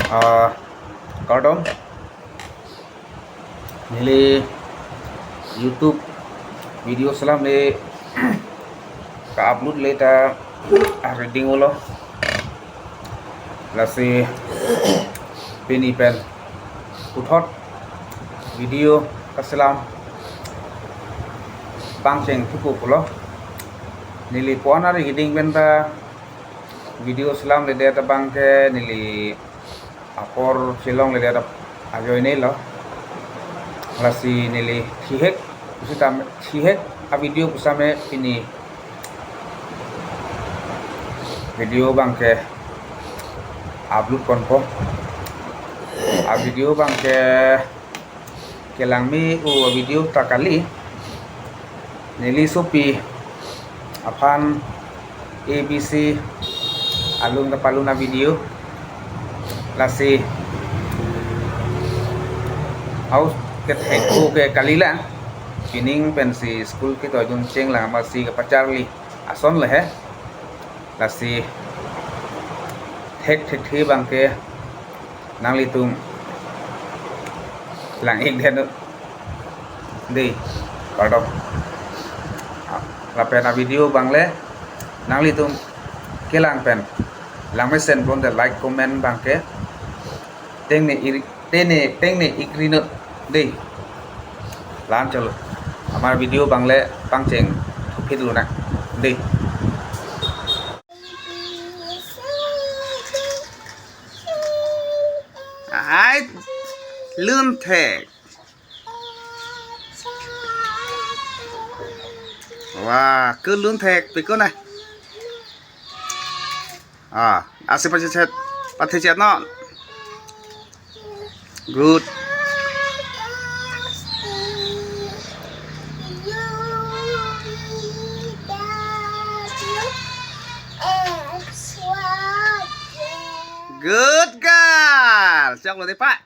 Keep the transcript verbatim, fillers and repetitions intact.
Ah, kardom. Neli YouTube video selam le ka-upload le ta ariding ulo. Lasi pini pen puthot video kaselam pangcheng thupo pulo. Neli puan ari hiding pen ta video selam le det abang ke neli apor chelong le det ajoine lo. Lasi neli thihek pusitame, thihek a-video pusitame pini video abang ke upload ponpo. A-video abang ke kelangme-o a-video ta kali. Neli sopi aphan A B C alun kapalun a-video. Lasi house kethek-o ke kalilang. Pining pensi school ketoidun chenglang amatsi kapacharli ason le he. Lasi thek thekthe abang ke nanglitum lang-ik det dei, kardom. Lapen a-video abang le nanglitum kelang pen langmesen pon te like comment abang ke tengne iri, tengne, tengne ik ri non dei. Lan cholo. Amat video abang le pangcheng thuphi dulu na dei. Ai, lun thek. Wah, ke lun thek, piko na. Ah, asi pachet, pachet non. Good. Good girl. Choklo dei, Pak.